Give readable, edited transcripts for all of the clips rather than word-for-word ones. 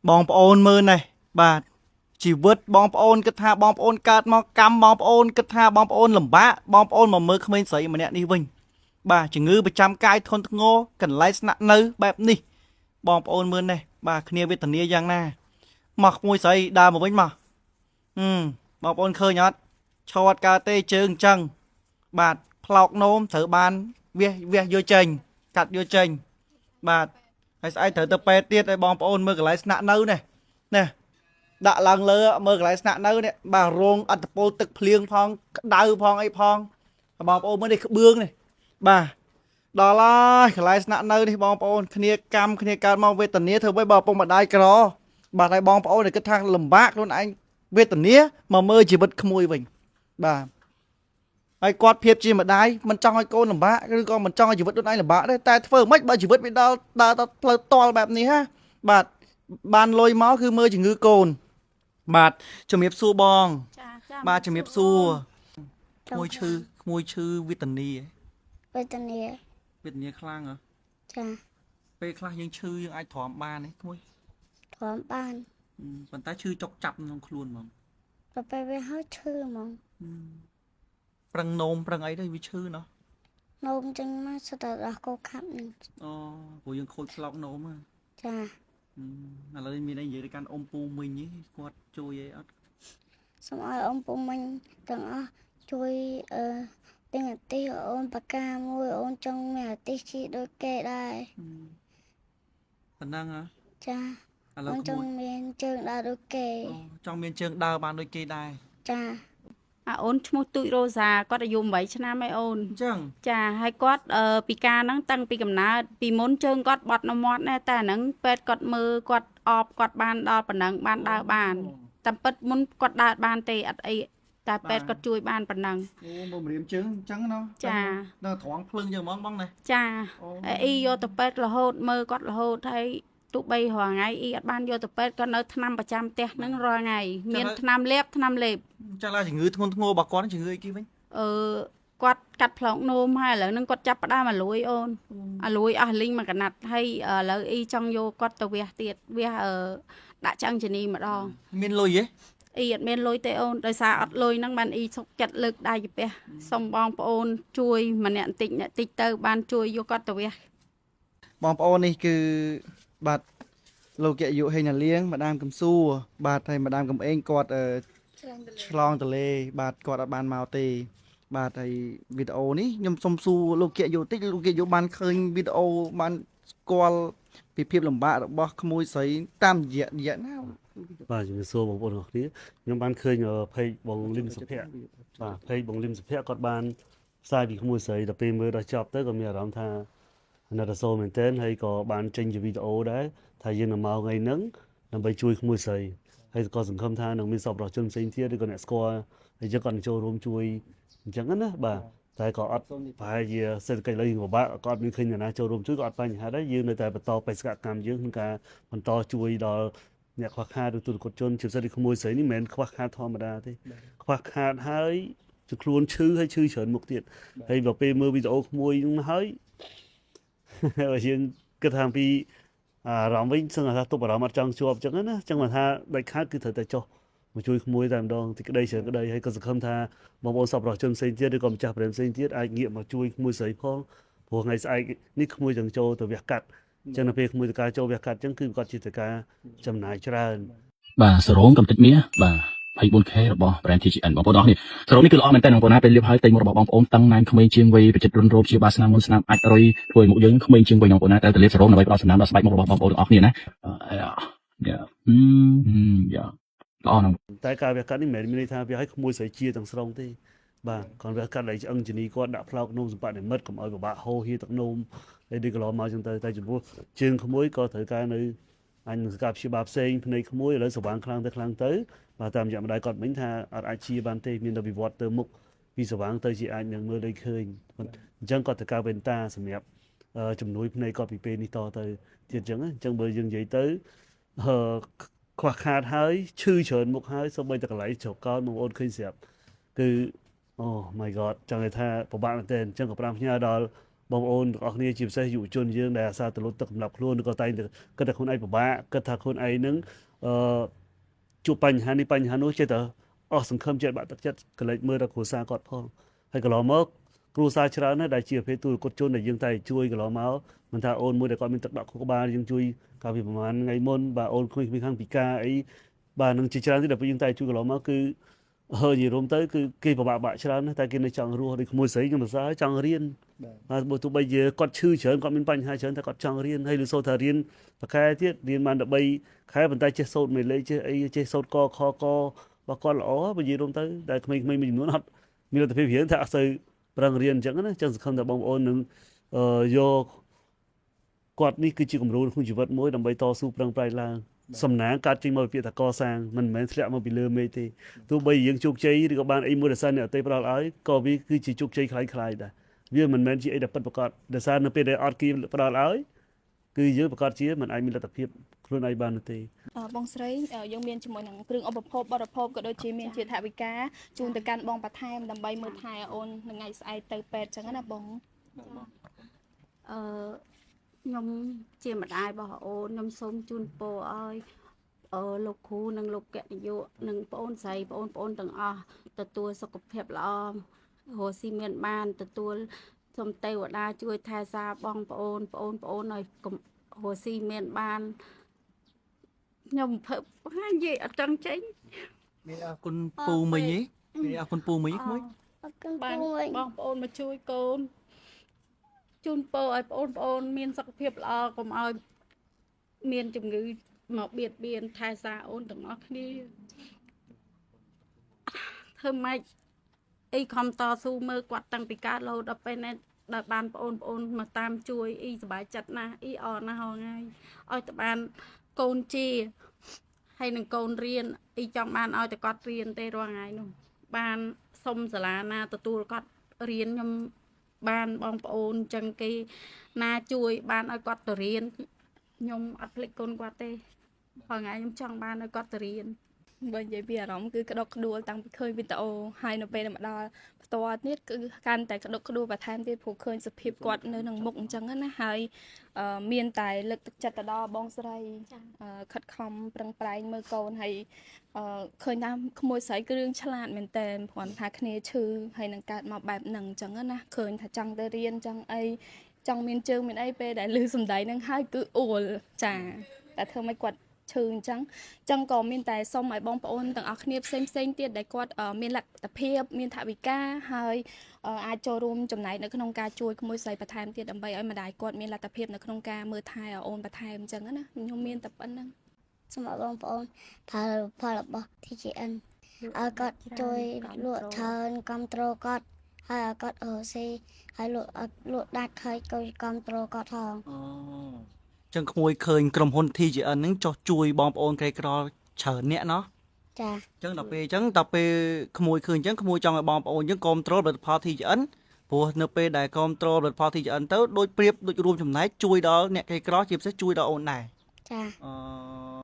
បងប្អូនមើលនេះបាទជីវិតបងប្អូនគិតថាបងប្អូនកើតមកកម្មបងប្អូនគិតថាបងប្អូនលំបាកបងប្អូនមកមើលក្មេងស្រីម្នាក់នេះវិញបាទជំងឺប្រចាំកាយធនធ្ងរកន្លែងស្នាក់នៅបែបនេះបងប្អូនមើលនេះបាទគ្នាវេទនាយ៉ាងណាមកក្មួយស្រីដើរមកវិញមកហឹមបងប្អូនឃើញអត់ឈរអត់កើតទេជើងអញ្ចឹងបាទផ្លោកនោមត្រូវបានវះវះយកចេញកាត់យកចេញបាទ ហើយស្អែកត្រូវទៅពេទ្យទៀតឲ្យបងប្អូនមើលកន្លែងស្នាក់នៅនេះនេះដាក់ឡើងលើមើលកន្លែងស្នាក់នៅនេះបាទរងអត្តពលទឹកភ្លៀងផងក្តៅផងអីផងបងប្អូនមើលនេះក្បឿងនេះបាទដល់ហើយកន្លែងស្នាក់នៅនេះបងប្អូនគ្នាកម្មគ្នាកើតមកវេទនាធ្វើអ្វីបើឪពុកម្ដាយក្របាទហើយបងប្អូនដែលគិតថាលំបាកខ្លួនឯងវេទនាមកមើលជីវិតក្មួយវិញបាទហើយគាត់ភាពជាម្ដាយមិនចង់ឲ្យកូនលំបាកឬក៏មិនចង់ឲ្យជីវិតខ្លួនឯងលំបាកទេតែធ្វើមិនបើជីវិតវាដល់ដើរទៅផ្លូវតល់បែបនេះហាបាទបានលុយមកគឺមើលជំងឺកូនបាទជំរាបសួរបង ចាចា បាទជំរាបសួរក្មួយឈឺក្មួយឈឺវេទនាហ៎ វេទនា វេទនាខ្លាំងហ៎ ចា ពេលខ្លះយើងឈឺយើងអាចទ្រាំបានទេក្មួយ ទ្រាំបាន ប៉ុន្តែឈឺចុកចាប់ក្នុងខ្លួនហ្មង ប្រពេលវាហើយឈឺហ្មង ប្រឹងនោមប្រឹងអីទៅវាឈឺណោះ នោមចឹងមកសុទ្ធតែដោះគោខាប់នឹង អូព្រោះយើងខូចផ្លោកនោមហ៎ ចា ឥឡូវមានអីនិយាយទៅកាន់អ៊ំពូមីងនេះគាត់ជួយអីអត់ សូមឲ្យអ៊ំពូមិញទាំងអស់ជួយអឺទិញអាទិសឲ្យអូនបកាមួយអូនចង់មានអាទិសជីដូចគេដែរ ប៉ុណ្ណឹងហ៎ ចា ឥឡូវ អូន ក្មួយ ចង់មានជើងដើរដូចគេ អូចង់មានជើងដើរបានដូចគេដែរ ចា អាអូនឈ្មោះទូចរ៉ូសាគាត់អាយុ8ឆ្នាំឯអូន អញ្ចឹង ចាហើយគាត់អឺពីការហ្នឹងតាំងពីកំណើតពីមុនជើងគាត់បត់នៅមាត់ដែរតែអាហ្នឹងពេទ្យគាត់មើលគាត់អបគាត់បានដល់ប៉ុណ្ណឹងបានដើរបានតាមពិតមុនគាត់ដើរបានទេអត់អីតែពេទ្យគាត់ជួយបានប៉ុណ្ណឹង អូមើលម្រាមជើងអញ្ចឹងណោះ ចា នៅត្រង់ភ្លឹងចឹងហ្មងបងណា ចា អូ ហើយអ៊ីយកទៅពេទ្យរហូតមើលគាត់រហូតហើយទោះបីរាល់ថ្ងៃអ៊ីអត់បានយកទៅពេទ្យក៏នៅថ្នាំប្រចាំផ្ទះហ្នឹងរាល់ថ្ងៃមានថ្នាំលេបថ្នាំលេប ចាឡាជំងឺធ្ងន់ធ្ងររបស់គាត់ជំងឺអីគេវិញ អឺគាត់កាត់ផ្លោកនោមហើយឥឡូវហ្នឹងគាត់ចាប់ផ្ដើមអាលួយអូនអាលួយអស់លីងមួយកណាត់ហើយឥឡូវអ៊ីចង់យកគាត់ទៅវះទៀតវះអឺដាក់ឆ្អឹងជំនីម្ដង មានលុយទេ អ៊ីអត់មានលុយទេអូនដោយសារអត់លុយហ្នឹងបានអ៊ីសុកចិត្តលើកដៃកាពះសុំបងប្អូនជួយម្នាក់បន្តិចអ្នកតិចទៅបានជួយយកគាត់ទៅវះ បងប្អូននេះគឺបាទលោកអាយុហេងណាលៀងម្ដាមកឹមសួរបាទហើយម្ដាមកឹមអេងគាត់អឺឆ្លងទលេបាទគាត់អត់បានមកទេ បាទហើយវីដេអូនេះខ្ញុំសុំសួរលោកគិយុតិចលោកគិយុបានឃើញវីដេអូបានស្គាល់ពីភាពលំបាករបស់ក្មួយស្រីតាមរយៈរយៈណា បាទជំរាបសួរបងប្អូនទាំងអស់គ្នាខ្ញុំបានឃើញផេកបងលឹមសុភ័ក្របាទផេកបងលឹមសុភ័ក្រគាត់បានផ្សាយពីក្មួយស្រីដល់ពេលមើលដល់ចប់ទៅក៏មានអារម្មណ៍ថាអាណិតអាសូរមែនទែនហើយក៏បានចេញជាវីដេអូដែរថាយើងនឹងមកថ្ងៃហ្នឹងដើម្បីជួយក្មួយស្រីហើយក៏សង្ឃឹមថានឹងមានសប្បុរសជនផ្សេងទៀតឬក៏អ្នកស្គាល់ហើយយើងក៏នឹងចូលរួមជួយអញ្ចឹងណាបាទតែក៏អត់ប្រហែលជាសេដ្ឋកិច្ចលើយើងពិបាកក៏អត់មានឃើញអ្នកណាចូលរួមជួយក៏អត់បញ្ហាដែរយើងនៅតែបន្តបេសកកម្មយើងក្នុងការបន្តជួយដល់ អ្នកខ្វះខាតឬទូរគតជនជាពិសេសដូចក្មួយស្រីនេះមិនមែនខ្វះខាតធម្មតាទេខ្វះខាតហើយជាខ្លួនឈឺហើយឈឺច្រើនមុខទៀតហើយដល់ពេលមើលវីដេអូក្មួយហ្នឹងហើយ យើងគិតថាអំពីអារម្មណ៍វិញសឹងថាទប់អារម្មណ៍អត់ចង់ជាប់អញ្ចឹងណាអញ្ចឹងមកថាដាច់ខាតគឺត្រូវតែចុះមកជួយក្មួយតែម្ដងទីក្តីច្រើនក្តីហើយក៏សង្ឃឹមថាបងប្អូនសប្បុរសជនផ្សេងទៀតឬក៏ម្ចាស់ប្រេមផ្សេងទៀតអាចងាកមកជួយក្មួយស្រីផងព្រោះថ្ងៃស្អែកនេះក្មួយចង់ចូលទៅវះកាត់អញ្ចឹងនៅពេលក្មួយទៅការចូលវះកាត់អញ្ចឹងគឺគាត់ជាទៅការចំណាយច្រើន បាទសរោមកំតិចមាសបាទ 24K របស់ brand TGN បងប្អូនទាំងអស់គ្នាសរោមនេះគឺល្អមែនតើបងប្អូនណាពេលលាបហើយតែមុខរបស់បងប្អូនតឹងណែនក្មេងជាងវ័យប្រជិតរុនរោបជាបាស្នាមមុនស្នាមអាចរុយធ្វើឲ្យមុខយើងក្មេងជាងវ័យបងប្អូនណាត្រូវតែលាបសរោមដើម្បីផ្ដល់សំណើមដល់ស្បែកមុខរបស់បងប្អូនទាំងអស់គ្នាណាយ៉ាយ៉ាយ៉ាល្អណាស់ តែការវះកាត់នេះមិនមែនមានន័យថាវាឲ្យក្មួយស្រីជាទាំងស្រុងទេបាទគាត់វះកាត់ឲ្យឆ្អឹងជំនីគាត់ដាក់ផ្លោកនោមសម្បត្តិនិមិត្តកុំឲ្យពិបាកហូរហៀទឹកនោមហើយដូចកន្លងមកចឹងទៅតែចំពោះជើងក្មួយក៏ត្រូវការនៅអញនឹងការព្យាបាលផ្សេងភ្នែកក្មួយឥឡូវស្វាងខ្លាំងទៅខ្លាំងទៅបាទតាមរយៈម្ដាយគាត់មិញថាអត់អាចជាបានទេមានតែវិវត្តទៅមុខពីស្វាងទៅជាអាចនឹងមើលដូចឃើញអញ្ចឹងគាត់ត្រូវការវ៉ែនតាសម្រាប់ជំនួយភ្នែកគាត់ពីពេលនេះតទៅទៀតអញ្ចឹងអញ្ចឹងបើយើងនិយាយទៅអឺ ខ្វះខាតហើយឈឺច្រើនមុខហើយសូម្បីតែកន្លែងជ្រកកោនបងប្អូនឃើញស្រាប់គឺ Oh my god ចង់និយាយថាពិបាកមែនទែនអញ្ចឹងក៏ប្រាំផ្ញើដល់ បងប្អូនទាំងអស់គ្នាជាពិសេសយុវជនយើងដែលអាសាទៅលុតទឹកសម្រាប់ខ្លួនឬក៏តែងតែគិតថាខ្លួនឯងពិបាកគិតថាខ្លួនឯងនឹងអឺជួបបញ្ហានេះបញ្ហានោះចេះតែអស់សង្ឃឹមចេះបាក់ទឹកចិត្តកលេចមើលដល់គ្រួសារគាត់ផងហើយកន្លងមកគ្រួសារច្រើនណាស់ដែលជាប្រភេទទូរគតជនដែលយើងតែជួយកន្លងមកមិនថាអូនមួយដែលគាត់មានទឹកដក់ខួរក្បាលយើងជួយកាលពីប្រហែលថ្ងៃមុនបាទអូនក្មេងៗខាងពិការអីបាទនឹងជាច្រើនទៀតដែលយើងតែជួយកន្លងមកគឺហើយនិយាយរួមទៅគឺគេពិបាកបាក់ច្រើនណាស់តែគេនៅចង់រស់ដូចក្មួយស្រីខ្ញុំសរសើរចង់រៀន បាទបើទោះបីជាគាត់ឈឺច្រើនគាត់មានបញ្ហាច្រើនតែគាត់ចង់រៀនហើយឬសូត្រថារៀនប្រកែទៀតរៀនបាន13ខែប៉ុន្តែចេះសូត្រមេលេខចេះអីចេះសូត្រកខកបើគាត់ល្អបើនិយាយរួមទៅតែក្មេងៗមួយចំនួនអត់មានលទ្ធភាពរៀនថាអត់សូវប្រឹងរៀនអញ្ចឹងណាអញ្ចឹងសង្ឃឹមថាបងប្អូននឹងអឺយកគាត់នេះគឺជាគំរូក្នុងជីវិតមួយដើម្បីតស៊ូប្រឹងប្រែងឡើងសំណាងកើតចេញមកពីពាក្យថាកសាងមិនមែនធ្លាក់មកពីលើមេឃទេទោះបីយើងជោគជ័យឬក៏បានអីមួយដោយសារអ្នកដទៃផ្ដល់ឲ្យក៏វាគឺជាជោគជ័យคล้ายៗដែរ វាមិនមែនជាអីដែលពិតប្រាកដដោយសារនៅពេលដែលអត់គេផ្ដល់ឲ្យគឺយើងប្រាកដជាមិនអាចមានលទ្ធភាពខ្លួនឯងបាននោះទេ បងស្រីយើងមានជាមួយនឹងគ្រឿងឧបភោគបរិភោគក៏ដូចជាមានជាថវិកាជូនទៅកាន់បងបន្ថែមដើម្បីមើលថែអូននៅថ្ងៃស្អែកទៅពេទ្យចឹងណាបង អឺខ្ញុំជាម្ដាយរបស់អូនខ្ញុំសូមជូនពរឲ្យអឺលោកគ្រូនិងលោកកនាយកនិងប្អូនស្រីប្អូនប្អូនទាំងអស់ទទួលសុខភាពល្អរស់ស៊ីមានបានទទួលសូមទេវតាជួយថែសារបងប្អូនប្អូនប្អូនឲ្យកុំរស់ស៊ីមានបានខ្ញុំភើបហានិយាយអត់ចង់ចេញ មានអរគុណពូមីងទេមានអរគុណពូមីងក្មួយ អរគុណ បាន ពូមីង បងប្អូនមកជួយកូនជូនពរឲ្យបងប្អូនមានសុខភាពល្អកុំឲ្យមានជំងឺមកបៀតបៀនថែសារអូនទាំងអស់គ្នាធ្វើម៉េចអីខំតស៊ូមើលគាត់តាំងពីកើតរហូតដល់ពេលនេះដល់បានបងប្អូនមកតាមជួយអ៊ីសប្បាយចិត្តណាស់អ៊ីអរណាស់ហងៃឲ្យតែបានកូនជាហើយនឹងកូនរៀនអ៊ីចង់បានឲ្យតែគាត់រៀនទេរាល់ថ្ងៃនោះ បានសុំសាលាណាទទួលគាត់រៀនខ្ញុំបានបងប្អូនអញ្ចឹងគេណាជួយបានឲ្យគាត់ទៅរៀនខ្ញុំអត់ភ្លេចគុណគាត់ទេព្រោះថ្ងៃខ្ញុំចង់បានឲ្យគាត់ទៅរៀន បើនិយាយពីអារម្មណ៍គឺក្តុកក្តួលតាំងពីឃើញវីដេអូហើយនៅពេលដែលមកដល់ផ្ទាល់ទៀតគឺកាន់តែក្តុកក្តួលបន្ថែមទៀតព្រោះឃើញសភាពគាត់នៅនឹងមុខអញ្ចឹងណាហើយមានតែលើកទឹកចិត្តទៅដល់បងស្រីខិតខំប្រឹងប្រែងមើលកូនហើយឃើញថាក្មួយស្រីគឺរឿងឆ្លាតមែនតើគ្រាន់ថាគ្នាឈឺហើយនឹងកើតមកបែបហ្នឹងអញ្ចឹងណាឃើញថាចង់ទៅរៀនចង់អីចង់មានជើងមានអីពេលដែលឮសំដីហ្នឹងហើយគឺអួលចាតែធ្វើម៉េចគាត់ឈឺអញ្ចឹង ចឹងក៏មានតែសូមឲ្យបងប្អូនទាំងអស់គ្នាផ្សេងផ្សេងទៀតដែលគាត់មានលទ្ធភាពមានថវិកាហើយអាចចូលរួមចំណែកនៅក្នុងការជួយក្មួយស្រីបន្ថែមទៀតដើម្បីឲ្យម្ដាយគាត់មានលទ្ធភាពនៅក្នុងការមើលថែអូនបន្ថែមអញ្ចឹងណាខ្ញុំមានតែប៉ុណ្្នឹង សូមឲ្យបងប្អូនផលផលរបស់ TGN ឲ្យគាត់ជួយលក់ច្រើនគ្រប់ត្រូលគាត់ហើយឲ្យគាត់រស់ស៊ីហើយលក់ឲ្យលក់ដាច់ហើយក៏គ្រប់ត្រូលគាត់ផង អូចឹងក្មួយឃើញក្រុមហ៊ុន TGN ហ្នឹងចុះជួយបងប្អូនក្រីក្រច្រើនអ្នកណោះ ចា ចឹងដល់ពេលចឹងដល់ពេលក្មួយឃើញចឹងក្មួយចង់ឲ្យបងប្អូនយើងគ្រប់ត្រូលផលិតផល TGN ព្រោះនៅពេលដែលគ្រប់ត្រូលផលិតផល TGN ទៅដូចប្រៀបដូចរួមចំណែកជួយដល់អ្នកក្រីក្រជាពិសេសជួយដល់អូនដែរ ចា អ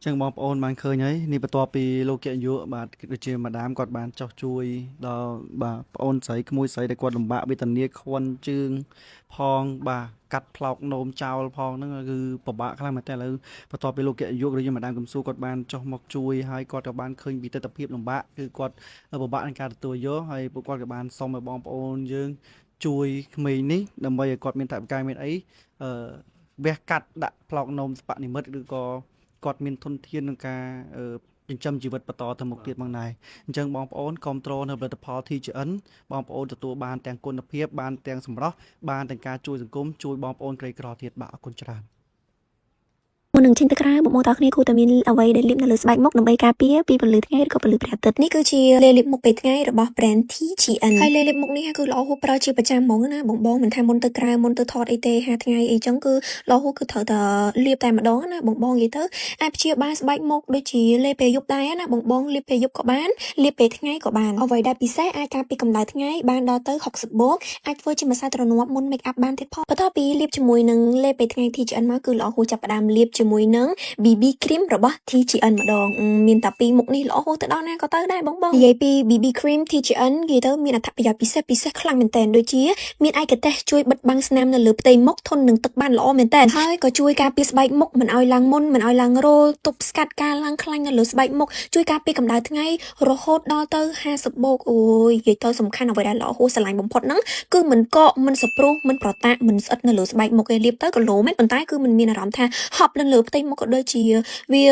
ចឹងបងប្អូនបានឃើញហើយនេះបន្ទាប់ពីលោកកយុបាទដូចជាម៉ាដាមគាត់បានចោះជួយដល់បាទប្អូនស្រីក្មួយស្រីដែលគាត់លំបាកវេទនាខ្វិនជើងផងបាទកាត់ផ្លោកនោមចោលផងហ្នឹងគឺពិបាកខ្លាំងមែនតើឥឡូវបន្ទាប់ពីលោកកយុឬជាម៉ាដាមកំសួរគាត់បានចោះមកជួយហើយគាត់ក៏បានឃើញពីទិដ្ឋភាពលំបាកគឺគាត់ពិបាកក្នុងការទទួលយកហើយពួកគាត់ក៏បានសុំឲ្យបងប្អូនយើងជួយក្មេងនេះដើម្បីឲ្យគាត់មានថវិកាមានអីអឺវះកាត់ដាក់ផ្លោកនោមស្បនិមិត្តឬក៏ គាត់មានធនធានក្នុងការចិញ្ចឹមជីវិតបន្តទៅមុខទៀតផងដែរអញ្ចឹងបងប្អូនគ្រប់គ្រងនៅផលិតផល TGN បងប្អូនទទួលបានទាំងគុណភាពបានទាំងសម្រស់បានទាំងការជួយសង្គមជួយបងប្អូនក្រីក្រទៀតបាទអរគុណច្រើន មុននឹងចេញទៅក្រៅបងប្អូនទាំងអស់គ្នាគួរតែមានអ្វីដែលលាបនៅលើស្បែកមុខដើម្បីការពារពីពន្លឺថ្ងៃឬក៏ពន្លឺព្រះអាទិត្យនេះគឺជាលេលាបមុខពេលថ្ងៃរបស់ brand TGN ហើយលេលាបមុខនេះគឺល្អហួសប្រើជាប្រចាំហ្មងណាបងបងមិនថាមុនទៅក្រៅមុនទៅថតអីទេហាថ្ងៃអីចឹងគឺល្អហួសគឺត្រូវតែលាបតែម្ដងណាបងបងនិយាយទៅអាចព្យាបាលស្បែកមុខដូចជាលេបពេលយប់ដែរណាបងបងលាបពេលយប់ក៏បានលាបពេលថ្ងៃក៏បានអ្វីដែលពិសេសអាចការពារកម្ដៅថ្ងៃបានដល់ទៅ60បូកអាចធ្វើជាម្សៅទ្រនាប់មុន make up បានទៀតផងបន្ទាប់ពីលាបជាមួយនឹងលេបពេលថ្ងៃ TGN មកគឺល្អហួសចាប់ផ្ដើមលាបជា ជាមួយនឹង BB cream របស់ TGN ម្ដងមានតែពីរមុខនេះល្អហួសទៅដល់ណាក៏ទៅដែរបងបងនិយាយពី BB cream TGN និយាយទៅមានអត្ថប្រយោជន៍ពិសេសពិសេសខ្លាំងមែនទែនដូចជាមានឯកទេសជួយបិទបាំងស្នាមនៅលើផ្ទៃមុខធន់នឹងទឹកបានល្អមែនទែនហើយក៏ជួយការពារស្បែកមុខមិនឲ្យឡើងមុនមិនឲ្យឡើងរោលទប់ស្កាត់ការឡើងខ្លាញ់នៅលើស្បែកមុខជួយការពារកម្ដៅថ្ងៃរហូតដល់ទៅ50បូកអូយនិយាយទៅសំខាន់អ្វីដែលល្អហួសស្រឡាញ់បំផុតហ្នឹងគឺមិនកកមិនសព្រុសមិនប្រតាក់មិនស្អិតនៅលើស្បែកមុខឯលាបទៅក៏លោមែនប៉ុន្តែគឺមិនមានអារម្មណ៍ថាហប់នៅលើផ្ទៃមុខក៏ដូចជាវា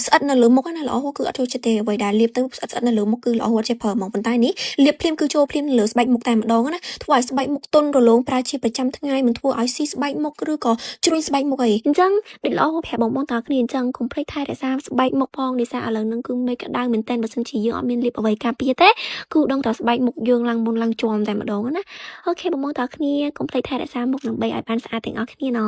ស្អិតនៅលើមុខណាល្អហួសគឺអត់ចូលចិត្តទេអ្វីដែលលាបទៅស្អិតស្អិតនៅលើមុខគឺល្អហួសអត់ចេះប្រើហ្មងប៉ុន្តែនេះលាបភ្លាមគឺចូលភ្លាមនៅលើស្បែកមុខតែម្ដងណាធ្វើឲ្យស្បែកមុខទន់រលោងប្រើជាប្រចាំថ្ងៃមិនធ្វើឲ្យស៊ីស្បែកមុខឬក៏ជ្រុញស្បែកមុខអីអញ្ចឹងដូចល្អហួសប្រាប់បងបងតើគ្នាអញ្ចឹងកុំភ្លេចថែរក្សាស្បែកមុខផងដោយសារឥឡូវហ្នឹងគឺមេឃក្តៅមែនតើបើសិនជាយើងអត់មានលាបអ្វីការពារទេគឺដឹងតែស្បែកមុខយើងឡើងមុនឡើងជាំតែម្ដងណាOK បងបងតើគ្នាកុំភ្លេចថែរក្សាមុខដើម្បីឲ្យបានស្អាតទាំងអស់គ្នាណ